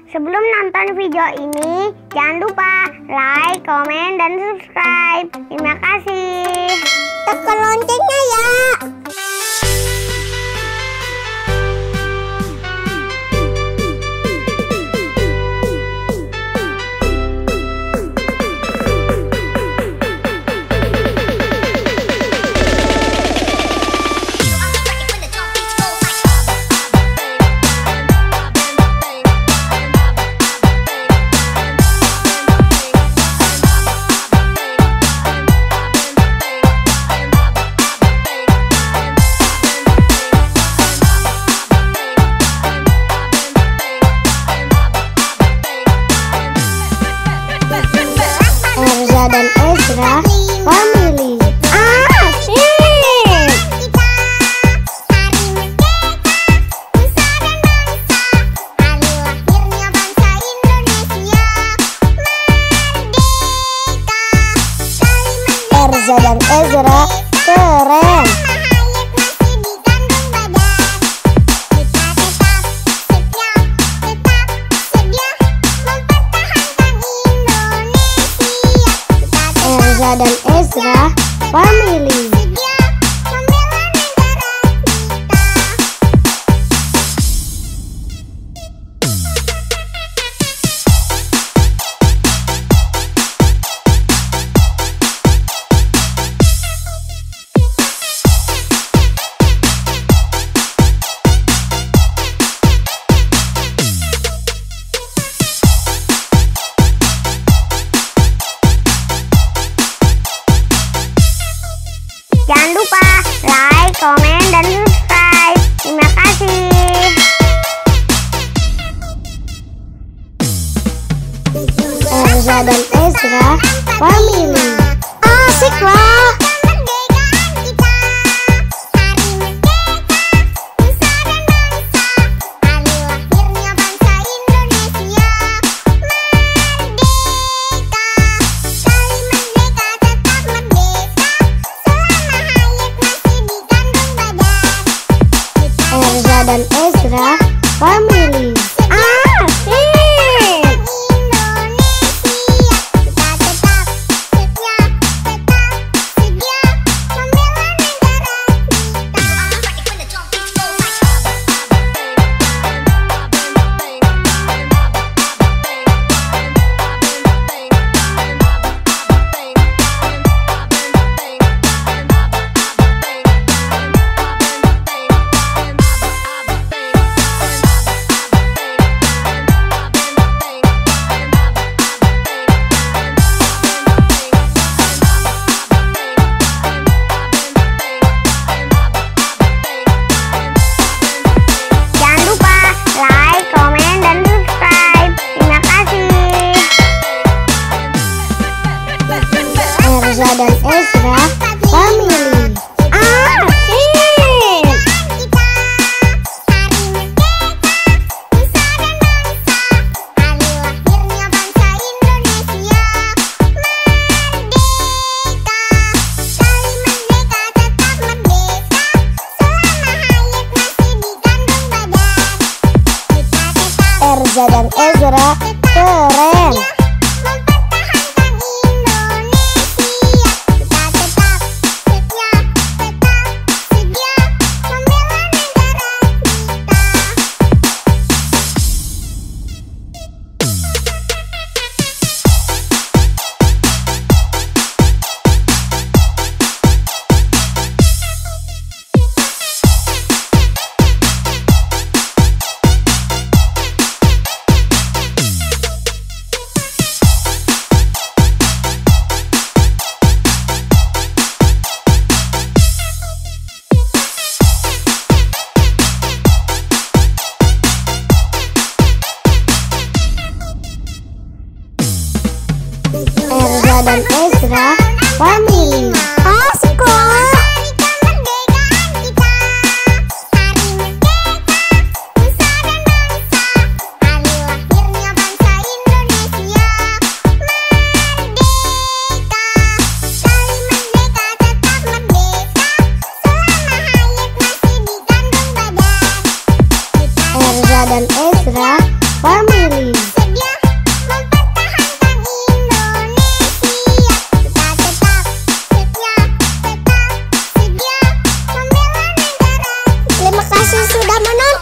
Sebelum nonton video ini, jangan lupa like, komen, dan subscribe. Terima kasih. Tekan loncengnya ya. Erza dan Ezra family. Erza dan Ezra keren. Erza dan Ezra family. Jangan lupa like, komen, dan subscribe. Terima kasih. Erza dan Ezra family. Asik lah. Erza dan Ezra family. Erza dan Ezra family. Erza dan Ezra keren. sudah menonton.